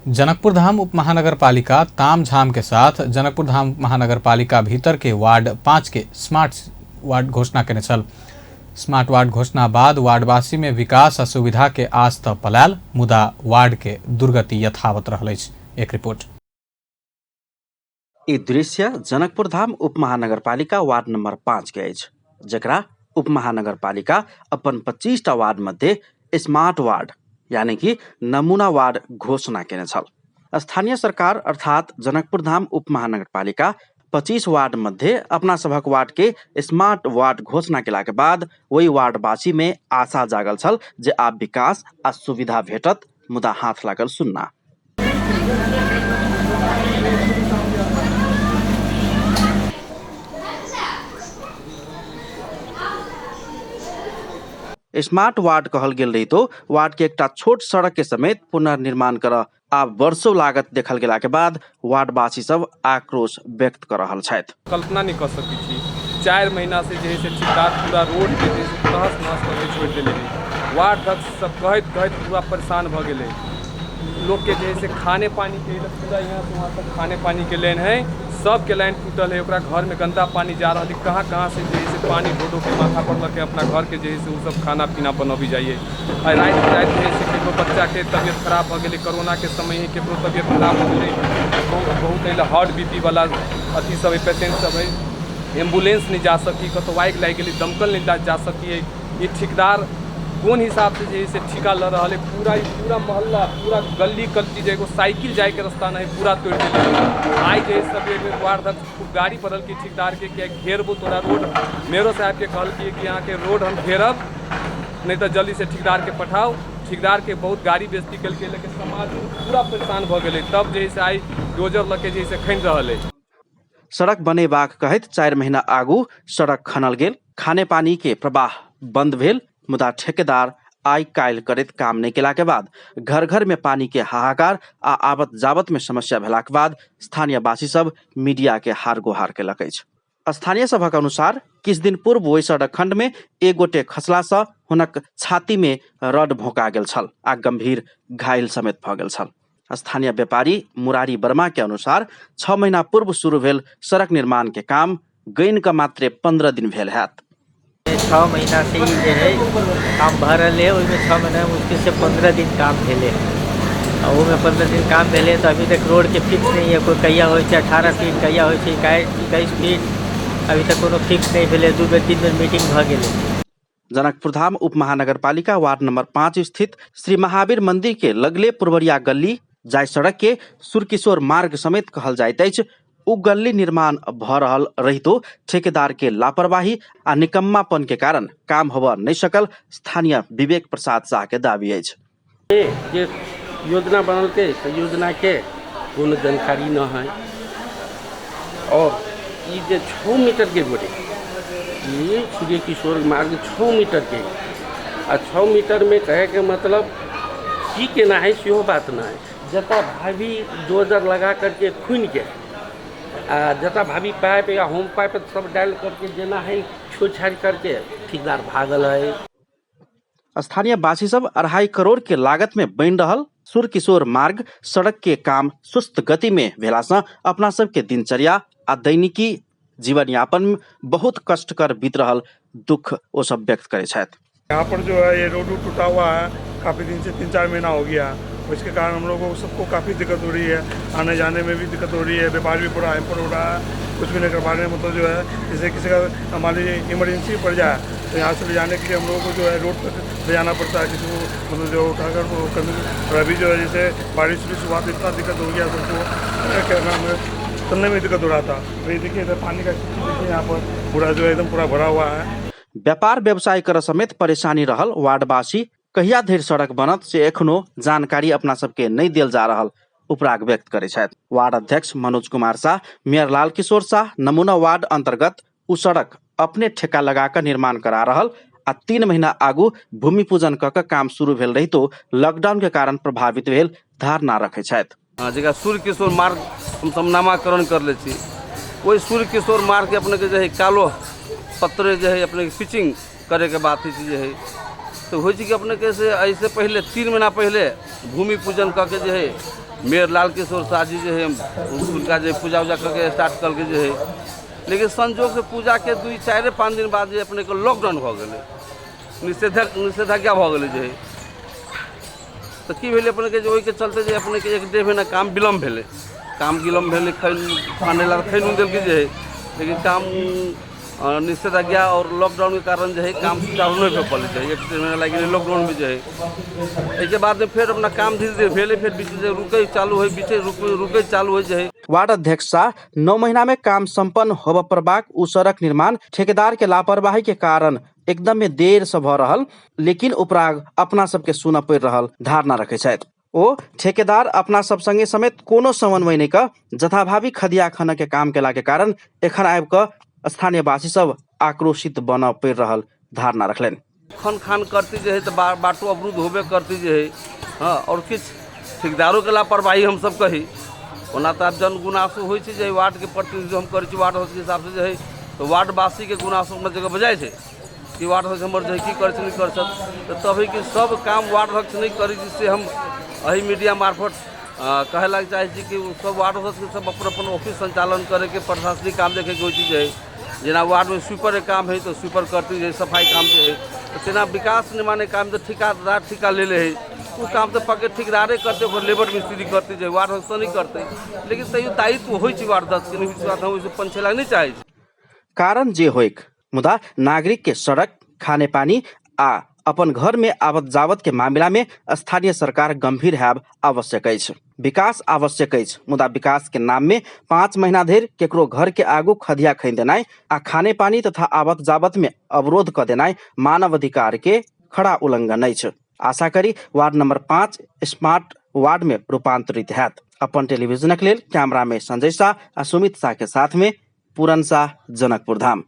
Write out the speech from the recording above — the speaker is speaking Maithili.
जनकपुर धाम उप महानगरपालिका तामझाम के साथ जनकपुर धाम महानगरपालिका भीतर के वार्ड 5 के स्मार्ट वार्ड घोषणा केने छल। स्मार्ट वार्ड घोषणा बाद वार्डवासी में विकास आ सुविधा के आस त पलायल, मुदा वार्ड के दुर्गति यथावत रहल अछि। एक रिपोर्ट। ई दृश्य जनकपुर धाम उप महानगरपालिका वार्ड नंबर 5 के अछि, जकरा उप महानगरपालिका अपन 25टा वार्ड मध्य स्मार्ट वार्ड यानी कि नमूना वार्ड घोषणा केने छल। स्थानीय सरकार अर्थात जनकपुर धाम उप महानगरपालिका 25 वार्ड मध्य अपना सभक वार्ड के स्मार्ट वार्ड घोषणा केला के बाद ओहि वार्डवासी में आशा जागल छल जे आब विकास आ सुविधा भेटत, मुदा हाथ लागल सुन्ना। स्मार्ट वार्ड कहल गेल रहितो वार्ड के एकटा छोट सड़क के समेत पुनर्निर्माण कर आब वर्षों लागत देखल गेला के बाद वार्डवासी सब आक्रोश व्यक्त कर रहल छथि। कल्पना नहीं कर सकै छी, 4 महीना से जे है से ठेकेदार पूरा रोड के जे है तहस नहस करके छोड़ि देने है। वार्ड अध्यक्ष सब कहैत कहैत पूरा परेशान भऽ गेलै। लोग के जे है से खाने पानी के पूरा यहाँ से वहाँ तक खाने पानी के लाइन है, सबके लाइन टूटल है। ओकरा घर में गंदा पानी जा रहा है, कहाँ कहाँ से जे है से पानी रोडों के माथा पर लके अपना घर के जे है से वो सब खाना पीना बनबी जाइए। आ राति राति जे है से केकरो बच्चा के तबियत खराब भऽ गेलै, कोरोना के समय है, केकरो तबियत खराब भऽ गेलै, बहुत बहुत एहि हार्ट बी पी वाला अथी सब है, पेशेंट सब है, एम्बुलेंस नहीं जा सकी, कतौ आगि लागि गेलै दमकल नहीं जा सकी है। ये ठेकेदार कोन हिसाब से जे है से ठिका लऽ रहल है, पूरा पूरा मोहल्ला पूरा गली गली जे एगो साइकिल जाइके रास्ता नहीं पूरा तोड़ि देलकै। आइ जे है सबेरमे वार्ड अध्यक्ष खूब गाड़ी पड़ल कि ठेकेदार के कि घेरबो तोरा रोड। मेयरो साहब के कहलकै कि अहाँके रोड हम घेरब, नहीं तऽ जल्दी से ठेकेदार के पठाउ। ठेकेदार के बहुत गाड़ी बेइज्जती केलकै, लेकिन समाज पूरा परेशान भऽ गेलै। तब जे है से आइ डोजर लऽ के जे है से खनि रहल है। सड़क बनेबाक कहैत 4 महीना आगू सड़क खनल गेल, खाने पानी के प्रवाह बंद भेल, मुदा ठेकेदार आइ काल्हि करैत काम नहि केला के बाद घर घर में पानी के हाहाकार आ आवत जावत में समस्या भेलाक बाद स्थानीयवासी सब मीडिया के हार गुहार केलक अछि। स्थानीय सभक अनुसार किछु दिन पूर्व ओहि सड़क खंड में एक गोटे खसला सँ हुनक छाती में रड भोंका गेल छल आ गंभीर घायल समेत भऽ गेल छल। स्थानीय व्यापारी मुरारी वर्मा के अनुसार 6 महीना पूर्व शुरू भेल सड़क निर्माण के काम गैन के मात्रे 15 दिन भेल हैत। 6 महीना से ई जे है काम भऽ रहल है, ओहिमे 6 महीना मुश्किल से 15 दिन काम भेलै आ ओहिमे 15 दिन काम भेलै तऽ अभी तक रोडके फिक्स नहि है। कोइ कहिया होइ छै 18 फीट, कहिया होइ छै 21 फीट, अभी तक कोनो फिक्स नहि भेलै। 2 बेर 3 बेर मीटिंग भऽ गेलै। जनकपुर धाम उप महानगरपालिका वार्ड नंबर 5 स्थित श्री महावीर मंदिर के लगले पुरवरिया गली जाय सड़क के सूर्यकिशोर मार्ग समेत कहल जाइत अछि, उ गली निर्माण भ रहल रहितो ठेकेदार के लापरवाही आ निकम्मापन के कारण काम होबऽ नहि सकल स्थानीय विवेक प्रसाद शाह के दावी अछि। जे योजना बनलकै से योजना के कोनो जानकारी न है और ई जे 6 मीटर के रोड है, ई सूर्य किशोर मार्ग 6 मीटर के आ 6 मीटर में कहे के मतलब की केना है सेहो बात न है। जतऽ भाभी डोजर लगा करके खुनि के आ जतऽ भाभी पाइप या होम पाइप सब डालि करके जेना है छोड़ छाड़ करके ठेकेदार भागल है। स्थानीय वासी सब 2.5 करोड़ के लागत में बनि रहल सूर्यकिशोर मार्ग सड़क के काम सुस्त गति में भेला सँ अपना सब के दिनचर्या आ दैनिकी जीवन यापन बहुत कष्टकर बीत रहल दुख ओ सब व्यक्त करै छथि। यहाँ पर जो है ये रोड टूटा हुआ है काफ़ी दिन से, 3-4 महीना हो गया है, उसके कारण हम लोगों को सबको काफ़ी दिक्कत हो रही है, आने जाने में भी दिक्कत हो रही है, व्यापार भी पूरा हैम्पर हो रहा है, कुछ भी नहीं कर पा रहे हैं। मतलब जो है जैसे किसी का मान लीजिए इमरजेंसी पड़ जाए तो यहाँ से ले जाने के लिए हम लोगों को जो है रोड तक ले जाना पड़ता है, किसी को मतलब जो उठाकर वो करने के। और अभी जो है जैसे बारिश भी शुरुआत इतना दिक्कत हो गया सबको, क्या नाम है, चलने में दिक्कत हो रहा था। तो ये देखिए इधर पानी का स्थिति देखिए यहाँ पर पूरा जो है एकदम पूरा भरा हुआ है। व्यापार व्यवसाय कर समेत परेशानी रहल वार्डवासी कहिया धरि सड़क बनत से एखनो जानकारी अपना सबके नहि देल जा रहल उपराग व्यक्त करै छथि। वार्ड अध्यक्ष मनोज कुमार शाह, मेयर लाल किशोर शाह नमूना वार्ड अंतर्गत उ सड़क अपने ठेका लगा कऽ निर्माण करा रहल आ 3 महीना आगू भूमि पूजन कऽ कऽ काम शुरू भेल रहितो लॉकडाउन के कारण प्रभावित भेल धारणा रखै छथि। हाँ, जकरा सूर्य किशोर मार्ग हमसब नामाकरण करले छी, ओहि सूर्य किशोर मार्गके अपनेके जे है कालो पत्र जे है अपनेके पिचिंग करैके बात होइ छै जे है, तऽ होइ छै कि अपनेके से एहिसँ पहिले 3 महीना पहिले भूमि पूजन कऽ के जे है मेयर लाल किशोर शाह जी जे हइ, हुनका जे पूजा उजा करके स्टार्ट कलकै जे हइ। लेकिन संजोगसँ पूजाके 2, 4, 5 दिन बाद जे अपनेके लॉकडाउन भऽ गेलै, निषेधाज्ञा भऽ गेलै जे हइ। तऽ की भेलै अपनेके जे ओहिके चलते जे अपनेके 1-1.5 महीना काम विलम्ब भेलै। काम विलम्ब भेलै, खैन खाने ला खैन उन देलकै जे हइ, लेकिन काम निषेधाज्ञा आओर लॉकडाउनके कारण जे हइ काम सुचारू नहि भऽ पड़लै जे हइ। 1-1.5 महीना लागि गेलै लॉकडाउनमे जे हइ। एहिके बादमे फेर अपना काम धीरे धीरे भेलै, फेर बीच जे रुकै चालू होइ, बीचे रुकै चालू होइ जे हइ। वार्ड अध्यक्ष शाह 9 महीना में काम संपन्न होबय पड़बाक उ सड़क निर्माण ठेकेदार के लापरवाही के कारण एकदमे देर से भऽ रहल, लेकिन उपराग अपना सबके सुनऽ पड़ि रहल धारणा रखै छथि। ओ ठेकेदार अपना सब संगे समेत कोनो समन्वय नहि कऽ जथाभावी खदिया खनऽ के काम केला के कारण एखन आबि कऽ स्थानीयवासी सब आक्रोशित बनऽ पड़ि रहल धारणा रखलनि। खन खान करती जे हइ तऽ बाटो अवरुद्ध होबे करती जे हइ। हँ, आओर किछु ठेकेदारोके लापरवाही हमसब कही। ओना तऽ आब जन गुनासो होइ छै जे वार्डके प्रतिनिधित्व हम करै छी, वार्ड सदस्यके हिसाबसँ जे हइ, तऽ वार्डवासीके गुनासो अपना जगह बजाय छै कि वार्ड सदस्य हमर जे हइ की करै छै, नहि करै छथि। तऽ तभी कि सब काम वार्ड सदस्य नहि करै छै, से हम एहि मीडिया मार्फत कहै लाग चाहै छी कि ओ सब वार्ड सदस्य सब अपन अपन ऑफिस संचालन करैके, प्रशासनिक काम देखैके होइ छै जे हइ। जेना वार्डमे स्वीपरके काम हइ तऽ स्वीपर करती जे सफाइ काम जे हइ, तऽ तेना विकास निर्माणके काम तऽ ठिकादार ठिका लेले हइ, ओ काम तऽ पक्के ठेकेदारे करतै, ओकर लेबर मिस्त्री करतै जे वार्ड सदस्य नहि करतै। लेकिन तैयो दायित्व होइ छै वार्ड सदस्यके, नहि होइ छै, हम ओहिसँ पंछेला नहि चाहै छी। कारण जे होइक, मुदा नागरिक के सड़क, खाने पानी आ अपन घर में आवत जावत के मामला में स्थानीय सरकार गंभीर हैब आवश्यक अछि। विकास आवश्यक अछि, मुदा विकास के नाम में 5 महीना धरि केकरो घर के आगू खदिया खनि देनाइ आ खाने पानी तथा आवत जावत में अवरोध क देनाइ मानव अधिकार के खड़ा उल्लंघन अछि। आशा करी वार्ड नंबर 5 स्मार्ट वार्ड में रूपांतरित हैत। अपन टेलीविजनक लेल कैमरा में संजय शाह आ सुमित शाह के साथ में पूरन शाह, जनकपुर धाम।